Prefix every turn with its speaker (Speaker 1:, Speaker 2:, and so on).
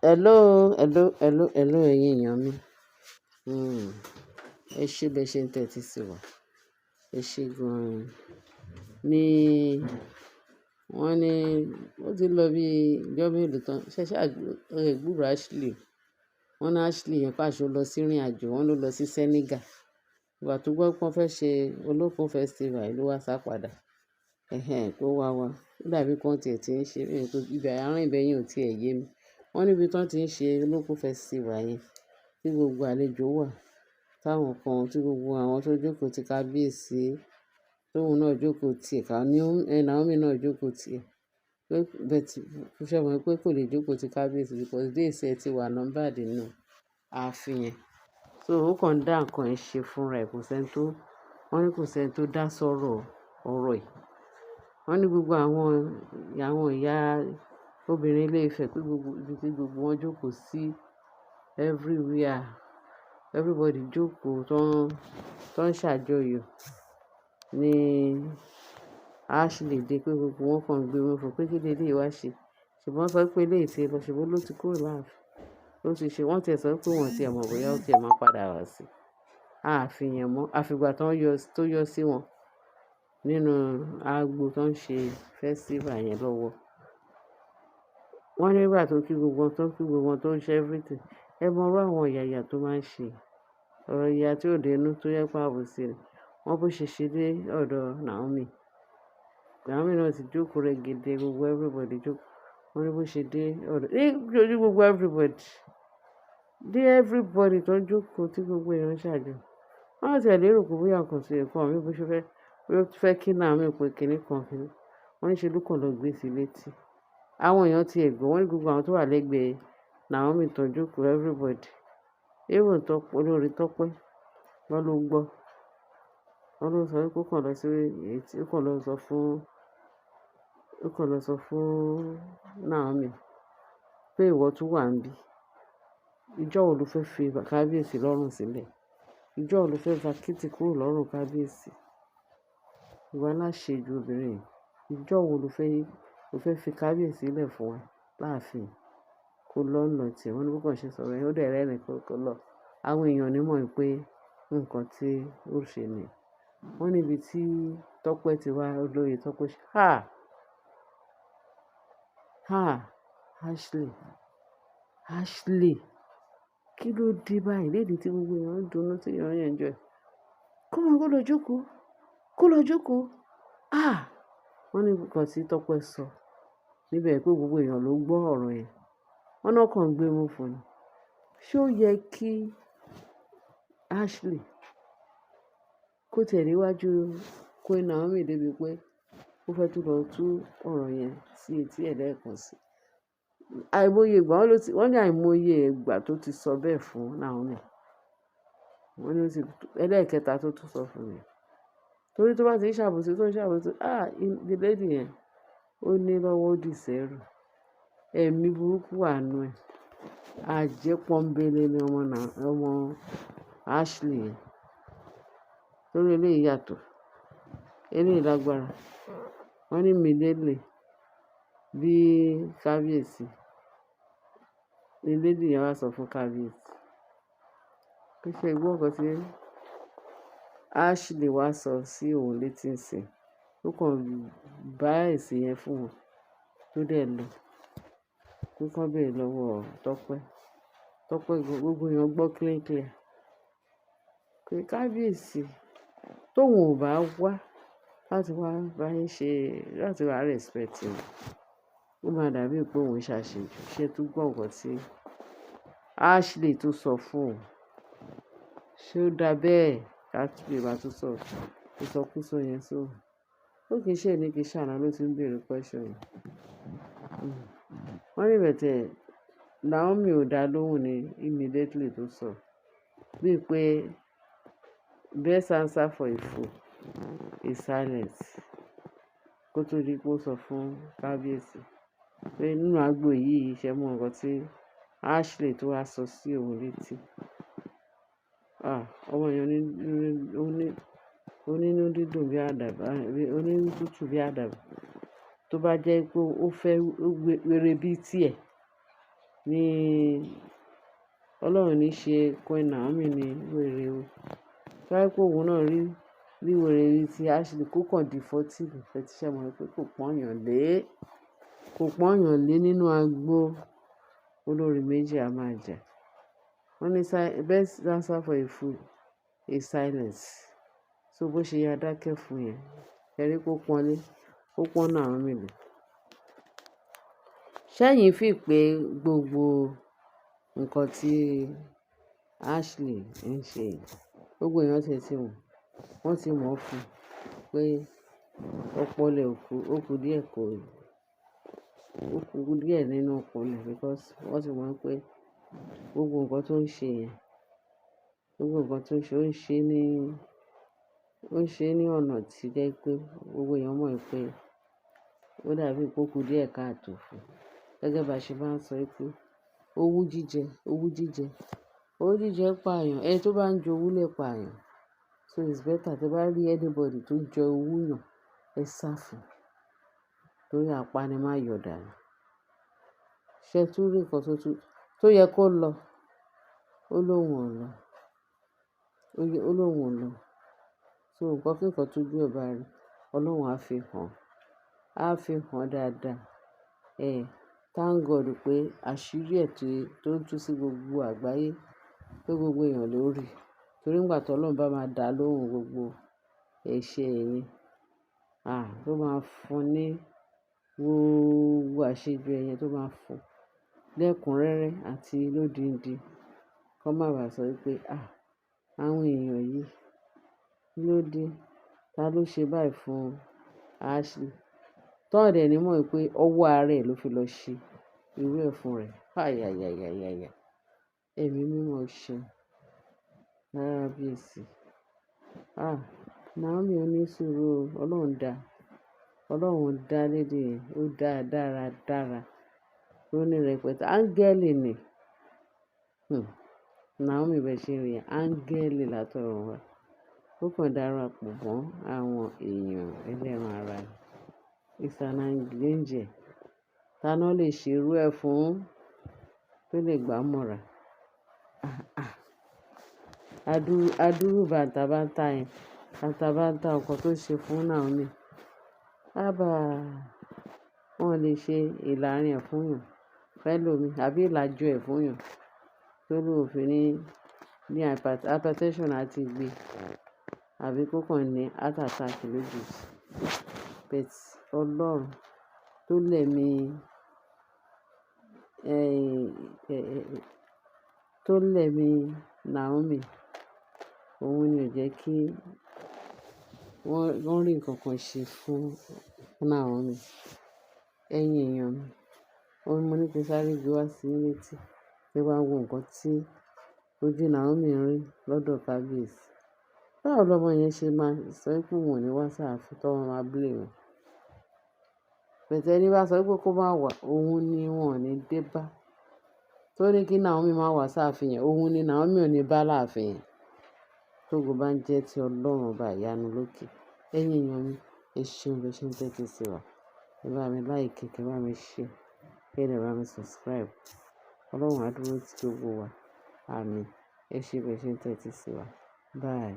Speaker 1: Hello, hello, hello, hello ẹ̀yin èèyàn mi. Ẹ ṣé bẹ́ẹ̀ ṣe ń tẹ́tí sí wa. Ẹ ṣé gan-an. Ní wọ́n ní ó ti lọ bí ijọ́ mélòó tán. Ṣé ṣá, ẹ gbúrò Ashley. Wọ́n ní Ashley yẹn pàṣẹ ó lọ sí ìrìnàjò, wọ́n ló lọ sí Senegal. Ìgbà tó gbọ́ pé wọ́n fẹ́ ṣe Olókun Festival ló wá sá padà. Ẹ̀hẹn, kó wá wá. Ó dàbí pé wọ́n tiẹ̀ ti ń ṣe, ibẹ̀ àárín ibẹ̀ yẹn ò tí ì yé mi. Wọ́n níbi tí wọ́n ti ń ṣe Olókun Festival yẹn, tí gbogbo àlejò wà, táwọn kan, tí gbogbo àwọn tó jókòó ti kábíyèsí, tóun náà jókòó tì, ká ní, Naomi náà jókòó tì. Pé but ṣé o mọ̀ pé kò lè jókòó ti kábíyèsí because days ẹ ti wà numbered nínú ààfin yẹn. So ó kàn dá nǹkan ẹ̀ ṣe fúnra ẹ̀, kò sí ẹni tó, wọ́n ní kò sí ẹni tó dá sọ́rọ̀ ọ̀rọ̀ ẹ̀. Wọ́n ní gbogbo àwọn ìyá obìnrin ilé Ifẹ̀ pé gbogbo ibi tí gbogbo wọn jókòó sí everywhere, everybody jókòó tó ń ṣàjọyọ̀ ní Ashley dé pé gbogbo wọn kàn gbé wọn fún pé kí lèléyìí wá ṣe. Ṣùgbọ́n wọ́n sọ pé eléyìí tí lọ, ṣùgbọ́n ló ti kúrò láàfin. Ó ti ṣe, wọ́n ti ẹ sọ pé wọ́n ti ẹ̀ mọ̀ bóyá ó ti ẹ̀ máa padà wá sí ààfin yẹn mọ́. Àfi ìgbà tó ń yọ, tó yọ sí wọn nínú agbo tó ń ṣe festival yẹn lọ́wọ́. Wọ́n ní nígbà tó kí gbogbo wọn, tó kí gbogbo wọn tó ń ṣe everything. Ẹ mọ irú àwọn ìyàyà tó máa ń ṣe. Ọ̀rọ̀ ìyà tí ò dé inú tó jẹ́ pé àbòsí ni. Wọ́n bó ṣe ṣe dé ọ̀dọ̀ Naomi. Naomi náà ti jókòó rẹ́gẹ́dẹ́, gbogbo everybody jókòó. Wọ́n ní bó ṣe dé ọ̀dọ̀, ní ojú gbogbo everybody. Dé everybody tó ń jókòó tí gbogbo èèyàn ń ṣàjọyọ̀. Wọ́n ti ẹ̀ lérò pé bóyá nǹkan tí nǹkan mi bó ṣe fẹ́, bóyá ó fẹ́ kí Naomi pé kíní kan kíní. Wọ́n ní ṣe ló kàn lọ gbé sí létí. Àwọn èèyàn tí ẹ̀ gbọ́, wọ́n ní gbogbo àwọn tó wà lẹ́gbẹ̀ẹ́ Naomi tó ń jókòó everybody. Even Tọ́pẹ́, olórí Tọ́pẹ́, wọ́n ló gbọ́. Wọ́n ló sọ wípé ó kàn lọ sí etí, ó kàn lọ sọ fún, ó kàn lọ sọ fún Naomi pé ìwọ tún wà níbí. Ìjọ́ wo lo fẹ́ fi kábíyèsí lọ́rùn sílẹ̀? Ìjọ́ wo lo fẹ́ fa kítì kúrò lọ́rùn kábíyèsí? Ìwọ aláṣejù obìnrin yìí. Ìjọ́ wo lo fẹ́ fi kábíyèsí lẹ̀ fún wa láàfin? Kó lọ́ ń lọ tì. Wọ́n ní bó kàn ṣe sọ̀rọ̀ yẹn, ó dẹ̀ rẹ́rìn kó lọ. Àwọn èèyàn ò ní mọ̀ pé nǹkan tí ó ṣe ni. Wọ́n ní ibi tí Tọ́pẹ́ ti wá, olóyè Tọ́pẹ́ ṣe, "Ha! Ha! Ashley, Ashley, kí ló dé báyìí? Léèdì tí gbogbo èèyàn ń dunnú tí èèyàn ń enjoy. Come on, kó lọ jókòó, kó lọ jókòó. Ah!" Wọ́n ní nǹkan tí Tọ́pẹ́ sọ níbẹ̀ pé gbogbo èèyàn ló gbọ́ ọ̀rọ̀ yẹn. Wọ́n náà kàn gbé mú fún ni. Ṣé ó yẹ kí Ashley kó tiẹ̀ níwájú Queen Naomi débi pé ó fẹ́ tún lọ tú ọ̀rọ̀ yẹn sí etí ẹ̀ lẹ́ẹ̀kan sí? Àìmọye ìgbà wọ́n ló ti, wọ́n ní àìmọye ìgbà tó ti sọ bẹ́ẹ̀ fún Naomi. Wọ́n ní ó ti ẹlẹ́ẹ̀kẹta tó tún sọ fún mi. Torí tó bá ti ń ṣàbòsí, tó ń ṣàbòsí, ah, the lady yẹn ó ní lọ́wọ́ ó dì sẹ́rù. Ẹ̀mí burúkú wà nínú ẹ̀. Àjẹ́ pọ́nńbélé ni ọmọ náà, ọmọ Ashley yẹn. Torí eléyìí yàtọ̀. Eléyìí lágbára. Wọ́n ní immediately bí kábíyèsí, ní lady yẹn wá sọ fún kábíyèsí. Pé ṣé ẹ gbọ́ nǹkan tí Ashley wá sọ sí òun létí ńsìn. Ó kàn bá èsì yẹn fún wọn tó dẹ̀ lọ. Pé kí wọ́n béèrè lọ́wọ́ Tọ́pẹ́. Tọ́pẹ́ gbogbo èèyàn gbọ́ clean clear. Pé kábíyèsí tóun ò bá wá láti wá bá yín ṣe, láti wá respect yín, ó máa dàbí pé òun ṣàṣejù. Ṣé ẹ tún gbọ́ nǹkan tí Ashley tún sọ fún òun? Ṣé ó dá bẹ́ẹ̀? Ashley bá tún sọ ìsọkúsọ yẹn sóun. Ó kì í ṣe èní kì í ṣàná ló ti ń bèèrè question yẹn. Wọ́n ní but Naomi ò dá lóhùn ní immediately tó sọ. Bí i pé best answer for a fool is silence. Kó tó di pé ó sọ fún kábíyèsí pé nínú agbo yìí ṣé mọ nǹkan tí Ashley tó wá sọ sí òun létí. Ah, ọmọ yẹn ní, onínú dídùn bí àdàbà, onínú tútù bí àdàbà. Tó bá jẹ́ pé ó fẹ́ wéré bí tí ẹ̀. Ní Ọlọ́run ní ṣe Queen Naomi ní wèrè o. Tó bá jẹ́ pé òun náà rí, rí wèrè rí tí Ashley kó kàn di fọ́tí, ẹ ti ṣẹ̀ mọ̀ pé kò pọ́n èèyàn lé, kò pọ́n èèyàn lé nínú agbo. Olórí méjì a máa jà. Wọ́n ní best answer for a fool is silence. So bó ṣe ya dákẹ́ fún yẹn, ẹ rí pé ó pọ́n lé, ó pọ́n Naomi lé. Ṣẹ́yìn fi pé gbogbo nǹkan tí Ashley ń ṣe yìí, gbogbo èèyàn tí ẹ ti mọ̀, wọ́n ti mọ̀ fún pé ọpọlọ ẹ̀ ó kú díẹ̀ kó, ó kú díẹ̀ nínú ọpọlọ ẹ̀ because wọ́n ti mọ̀ pé gbogbo nǹkan tó ń ṣe yẹn, gbogbo nǹkan tó ń ṣe, ó ń ṣe ní ọ̀nà tí jẹ́ pé gbogbo èèyàn mọ̀ pé ó dàbí pé ó kú díẹ̀ káàtò fún. Gẹ́gẹ́ bí a ṣe máa ń sọ pé owú jíjẹ, owú jíjẹ, owú jíjẹ pa èèyàn. Ẹni tó bá ń jowú lè pa èèyàn. So it's better tí ẹ bá rí anybody tó ń jẹ owú yàn, ẹ sá fún un. Torí apani máa yọ̀ dànù. Ṣé ẹ tún rí nǹkan tó tún, tó yẹ kó lọ, ó lóhùn ò lọ. Ó lóhùn ò lọ. So nǹkan kí nǹkan tó jú ẹ bá rí, Ọlọ́run á fi hàn, á fi hàn dáadáa. Eh, thank God pé àṣírí ẹ̀ tó ń tú sí gbogbo àgbáyé, pé gbogbo èèyàn ló rí. Torí nígbà tí Ọlọ́run bá máa dá lóhùn gbogbo ẹ̀ṣẹ̀ yẹn, ah, tó máa fún ní gbogbo àṣejù ẹ yẹn tó máa fún lẹ́kùnrẹ́rẹ́ àti lódindi. Kọ́ má bá sọ wípé, "Ah, àwọn èèyàn yìí, kí ló dé? Ta ló ṣe báyìí fún Ashley?" Tọ́ dẹ̀ ní mọ̀ wípé ọwọ́ ara ẹ̀ ló fi lọ ṣe irú ẹ fún rẹ̀. Ai ai ai ai ai ai. Ẹ̀mí mímọ́ ṣe. Kábíyèsí. Ah, Naomi oní sùúrù o. Ọlọ́run dá. Ọlọ́run dá lady yẹn. Ó dá dára dára. Ó ní rẹpẹtẹ. Áńgẹ́lì ni. Naomi bẹ́ẹ̀ ṣe rí yẹn. Áńgẹ́lì látọ̀run wá. Ó kàn dára pọ̀ mọ́ àwọn èèyàn ẹlẹ́ran ara. It's an angel. Ta ló lè ṣe irú ẹ fún tó lè gbá mọ́ra? Ah, ah. Adúrú, adúrú bàǹtàbàǹtà yẹn, bàǹtàbàǹtà nǹkan tó ṣe fún Naomi. Haba! Wọ́n lè ṣe ìlàrin ẹ̀ fún yàn, fẹ́lòmí àbí ìlàjọ ẹ̀ fún yàn. Tó lóun fi ní hypertension àti gbé àbí kó kàn ní heart attack lójijì. But Ọlọ́run tó lẹ̀mí, tó lẹ̀mí Naomi, òun ni ò jẹ́ kí wọ́n rí nǹkan kan ṣe fún Naomi. Ẹ̀yin èèyàn mi, òun mo ní kí n sáré gbé wá sí yín létí. Kí ẹ wá wo nǹkan tí ojú Naomi ń rí lọ́dọ̀ kábíyèsí. Báwo lọmọ yẹn ṣe máa sọ pé òun ò ní wá sáàfin tó máa blame ẹ̀? But ẹni bá sọ pé kó má wá, òun ni wọ́n ò ní dé bá. Tó ní kí Naomi má wá sáàfin yẹn, òun ni Naomi ò ní bá láàfin yẹn. Tógo bá ń jẹ́ tí Ọlọ́run ọba ìyanu lókè. Ẹ̀yin èèyàn mi, ẹ ṣeun bí ẹ ṣe ń tẹ́tí sí wa. Ẹ bá mi like, kí ẹ bá mi share, kí ẹ dẹ̀ bá mi subscribe. Ọlọ́run á dúró ti gbogbo wa. Àmín. Ẹ ṣé bí ẹ ṣe ń tẹ́tí sí wa. Bye.